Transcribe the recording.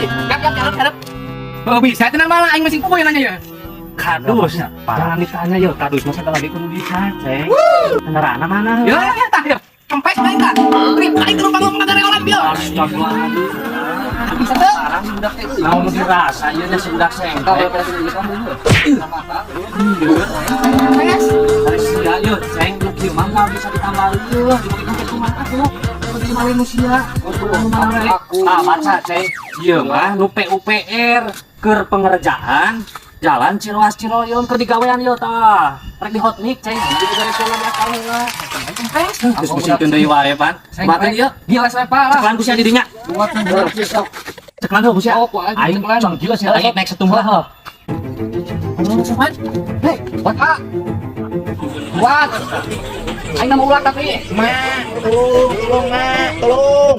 Yap, yap, harap, harap. Oh, bisa tenang malah aing masih puguh yang nanya ya. Kadus, jangan ditanya yo, kadus masa lagi kudu bisa, Ceng. Kendaraan mana? Ya, ya, ya, tah, ya. Kempes main tah. Trip aing terus bangun ngagareolan bio. Astagfirullahaladzim. Bisa teu? Mau nu dirasa ieu nya si budak sengklek. Kempes. Ari sia yeuh, Ceng, nu kieu mah moal bisa ditambal ieu, dibagi ke kumaha atuh. Kudu dimawi nu sia. Ah, baca, Ceng. Ieu mah nu PUPR keur pengerjaan Jalan Ciroas Ciroyom keur digawean ieu tah. Rek di hot mix, Ceng. Jadi dibereskeun lah akal heula. Kempes. Terus pusingkeun deui wae, Pan. Kumaha ieu? Gila saya lah. Ceklan ku sia di dinya. Ceklan heuh ku sia. Oh, ku aing Aing ceklan. cong gila sia aing naik setung lah heuh. Hei, buat Pak. Buat. Aing nama ulat tapi. Ma, tolong, tolong, Ma, tolong.